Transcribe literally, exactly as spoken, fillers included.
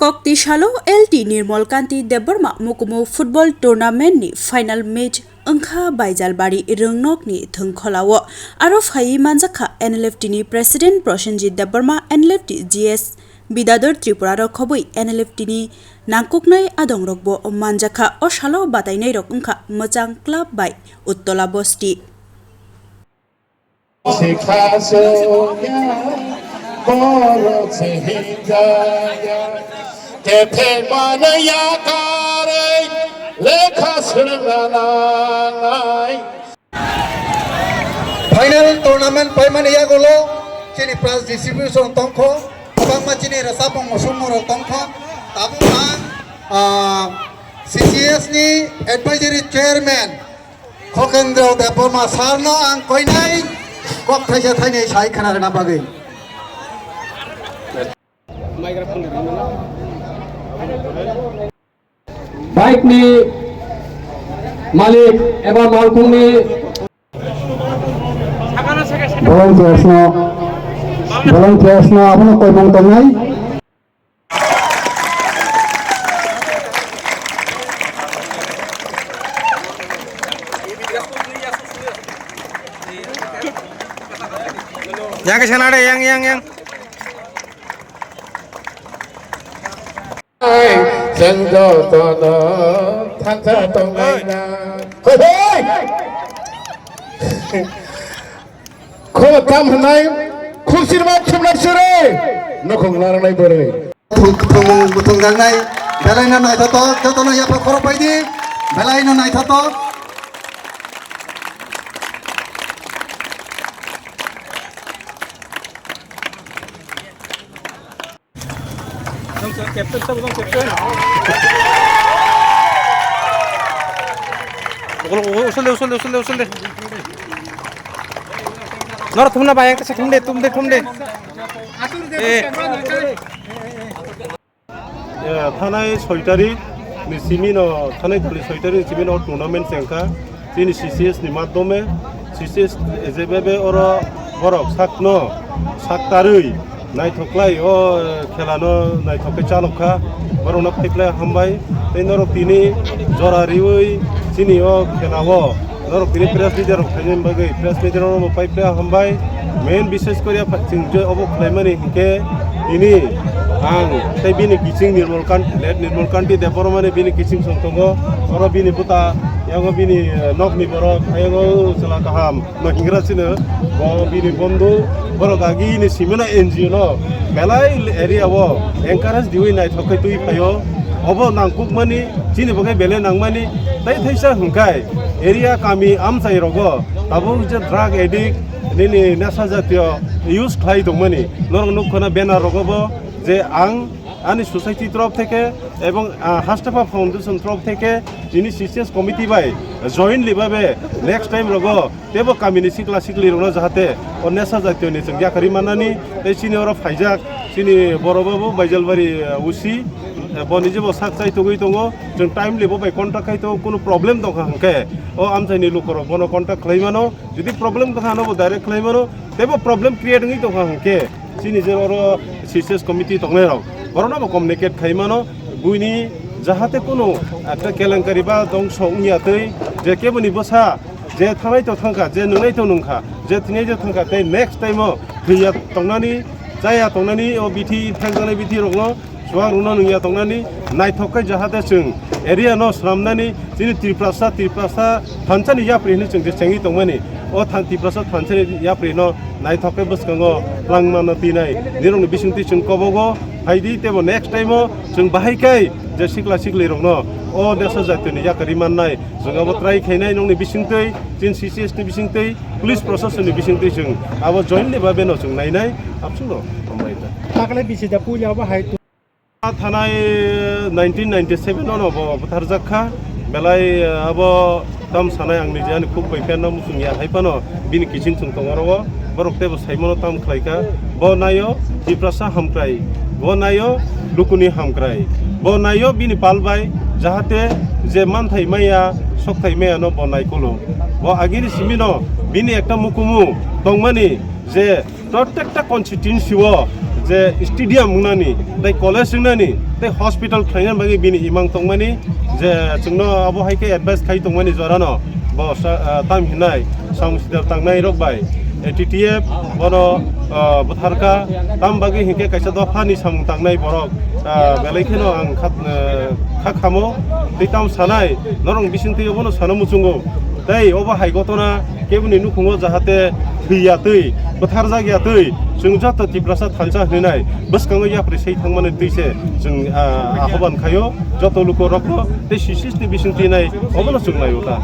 Kokti salo L T Nirmal Kanti Debbarma Mukumu football tournament ni final match wngkha Baijalbari Rwngnokni thwngkholao. Aro phaiwi manjakha N L F T ni President Prosenjit Debbarma, N L F T G S Bidador Tripura rok khobwi N L F T ni nangkuknai adongrokbo manjakha. O salo batainairok wngkha Mwchang Club bai Uttola Bosti. Sikha soya, borok se hinjaya, kethek mano yakarwi, lekha swrwngna nangnai. Final tournament paimani yagulo chini prize distribution tongkho, kwbangma chini rwchapmung muchungmungrok tongkha. Tabukha, ah, C C S ni advisory chairman Khokendra Debbarma sir no ang koinai kok thaisa thainai sai khna rwna bagwi. Bike ni malik eba malkhung ni volunteers no, volunteers no abono koimung tongnai. Yang ke sana ada, yang, yang, yang. Hai, chwng jotono thansa tonglaina. Hoi, hoi! Kho tam hwnai, khusirma khumlai suri, nukhung narwknai bwrwi. Thung-, thung-, thungjaknai, belaino naithotok, jotono yapha khoro paidi, belaino naithotok. Usul de, usul de, usul de, usul de. Nor thumna bayang kasa thumde, thumde, thumde. Eh. Eh, thanai soi tarik ni simi no, thanai thani soi tarik ni simi no tournament chengkha. Chini C C S ni madhyome, C C S jebebe oro borok sakno, sak tarwi naithok khlai o, eh, khela no naithok khe chalok kha. Borok no phai khlai hambai. Tei norok tini jora riwi chini o khela o norok tini press media rok khainani bagwi press media rok no phai khlai hambai. Main bises kori chwng je obo khlaimani hinkhe tini ang tei bini kiching Nirmal Kanti, late Nirmal Kanti Debbarma ni bini kiching song tongo. Oro bini buta yango bini, eh, nokni borok, ayango chwla kaham no hingra sino. Bo bini bondhu, borok agi ni simino N G O no belai area o encourage diwi naithok khe twi phaio. Obo nangkukmani, chini bagwi belai nangmani, tei thaisa hwnkhai area kami amchai rogo tabuk je drug addict, nini nesa jatiyo use khlai tongmani. Norok nukkhana banner rogo bo je ang ani society torof theke ebong, ah, Hastepha Foundation torof theke tini C C S committee bai jointly babe next time rogo teibo kamini sikla sikli rokno jahate o nesa jatiyo ni chwng yakarwi mannani tei chini oro phaijak chini boro babu Baijalbari, ah, O C, eh, bo nijebo sak chai tugwi tongo. Chwng timely bo bai contact khai tongo, kunu problem tongkha hwnkhe o amchaini lukorok bono contact khlai mano. Jodi problem tongkha, ano bo direct khlai mano, teibo problem create wngwi tongkha hwnkhe chini je oro C C S committee tongnairok, borokno bo communicate khai mano, buini jahate kunu ekta kelenkari ba dongso wngya twi, je keboni bwsa je thangnai to thangkha, je nwngnai to nungkha, je thwinai to thangkha, tei next time o thwiya tongnani, chaya tongnani o bithi, thangjaknai bithi rokno Chuwak rwno nungya tongnani, naithok khe jahate chwng area no swnamnani, chini Tiprasa, Tiprasa thansa ni yapri hinwi chwng je chengwi tongmani. O than-, Tiprasa thansa ni yapri no naithok khe bwskango twlangma no twinai. Nirokni bisingtwi chwng kobogo phaidi, teibo next time o chwng bahai khe je sikla sikli rokno o nesa jatini yakarwi mannai. Chwng abo try khainai nokni bisingtwi, chini C C S ni bisingtwi, police proshasonni bisingtwi chwng abo jointly babe no chwng nainai. Abswkno hambai ta. Takle bisi da puila bo hai. Thanai nineteen ninety-seven ono bo butharjak kha. Belai, eh, abo tam sanai ang niji ani khuk bai phanno muchung ya hai phano bini kiching chwng tongo oro o. Borok teibo saimano tam khlai kha. Bo naio Tiprasa hamkrai, bo naio lukuni hamkrai, bo naio bini pal bai jahate je manthai maya, sokthai maya no bo nai kulo. Bo agini simi no bini ekta mukumu tongmani je Protekta constituency o je stadium wngnani, tei college wngnani, tei hospital khlaina bagwi bini imang tongmani, je chwngno abo hai khe advice khai tongmani jorano bo sa-, ah, tam hinai samung sidar tangnai rok bai A T T F bono, ah, bwtharkha, tam bagwi hinkhe kaisa dophani samung tangnai borok, ah, belai kheno ang kha, ah, kha khamo, tei tam sanai norok bisingtwi obono sana muchungo, tei obo hai gotona keboni nukhungo jahate thwi ya twi, bwtharjak ya twi, chwng joto Tiprasa thansa hwnwi nai bwskango yapri sei thangmani twi se chwng, ah, ahoban khaio joto luko rokno tei C C S ni bising twi nai obono chwng naio ta.